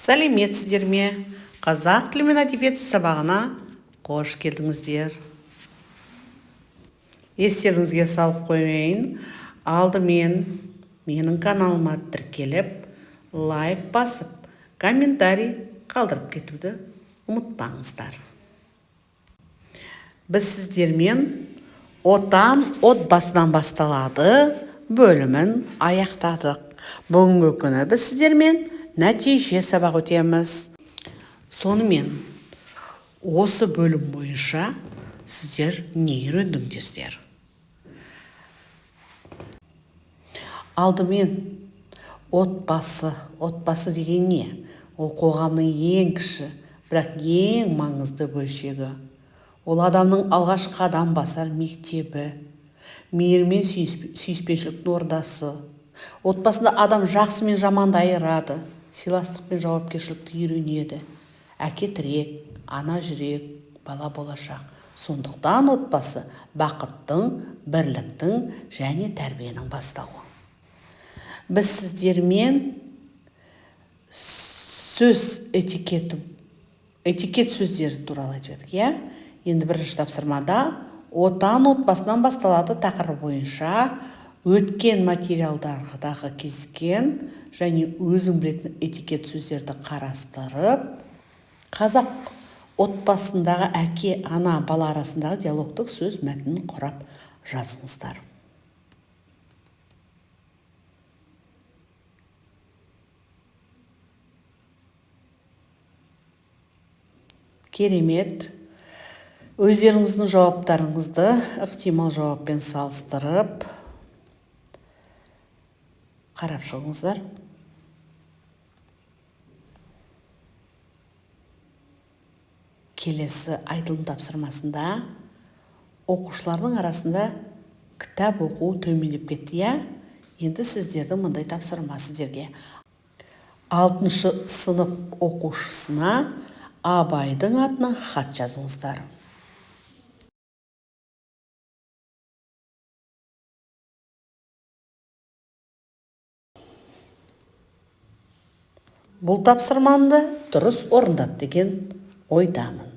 Сәлеметсіздер ме? Қазақ тілі мен әдебиеті сабағына қош келдіңіздер. Естеріңізге салып қояйын, алдымен менің каналыма тіркеліп, лайк басып, комментарий қалдырып кетуді ұмытпаңыздар. Біз сіздермен «Отан отбасынан басталады» бөлімін аяқтадық. Бүгінгі күні біз сіздермен нәтиже сабақ өтеміз. Сонымен, осы бөлім бойынша сіздер не үйрендіңдер? Алдымен отбасы. Отбасы деген не? Ол қоғамның ең кіші, бірақ ең маңызды бөлшегі. Ол адамның алғаш қадам басар мектебі, мейірім мен сүйіспеншіліктің ордасы. Отбасында адам жақсы мен жаманды айырады, сыйластық пен жауапкершілікті үйренеді. Әке тірек, ана жүрек, бала болашақ. Сондықтан отбасы бақыттың, бірліктің және тәрбиенің бастауы. Біз сіздермен сөз этикеті, этикет сөздері туралы айтып едік, иә. Енді бірінші тапсырмада «Отан отбасынан басталады» тақырыбы бойынша өткен материалдардағы кездескен және өзің білетін этикет сөздерді қарастырып, қазақ отбасындағы әке, ана, бала арасындағы диалогтық сөз мәтінін құрап жазыңыздар. Керемет. Өздеріңіздің жауаптарыңызды ықтимал жауаппен салыстырып қарап шығыңыздар. Келесі айтылым тапсырмасында оқушылардың арасында кітап оқу төмендеп кетті, иә. Енді сіздердің мындай тапсырма сіздерге: алтыншы сынып оқушысына Абайдың атына хат жазыңыздар. Бұл тапсырманы да дұрыс орындады деген ойдамын.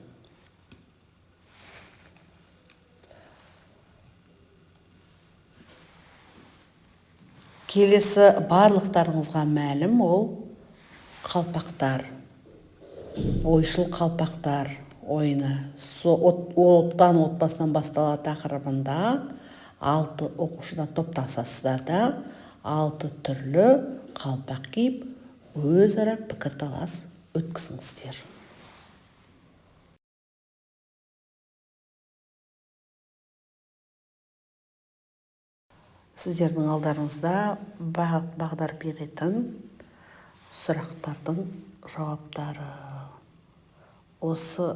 Келесі барлықтарыңызға мәлім, ол қалпақтар, ойшыл қалпақтар ойыны. «Отан отбасынан басталады» тақырыбында алты оқушыдан топтасасыздар да, алты түрлі қалпақ киіп, өзара пікірталас өткізіңіздер. Сіздердің алдарыңызда бағыт бағдар беретін сұрақтардың жауаптары. Осы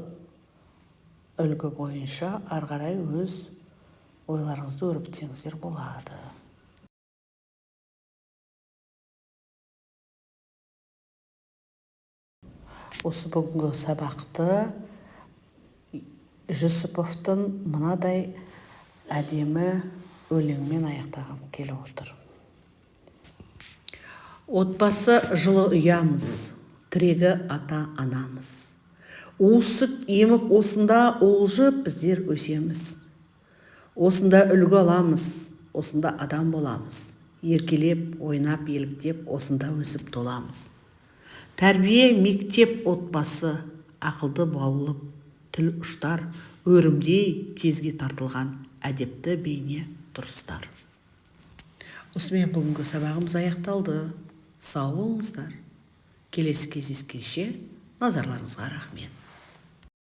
үлгі бойынша ары қарай өз ойларыңызды өрбітсеңіздер болады. Осы бүгінгі сабақты Жүсіповтың мынадай әдемі өлеңмен аяқтағым келіп отыр. Отбасы жылы ұямыз, тірегі ата-анамыз. Уыз сүт еміп осында уылжып біздер өсеміз. Осында үлгі аламыз, осында адам боламыз. Еркелеп, ойнап, еліктеп, осында өсіп толамыз. Тәрбие, мектеп, отбасы, ақылды баулып, тіл ұштар, өрімдей тезге тартылған әдепті бейне дұрыстар. Осымен бүгінгі сабағымыз аяқталды. Сау болыңыздар. Келесі кездескенше, назарларыңызға рахмет.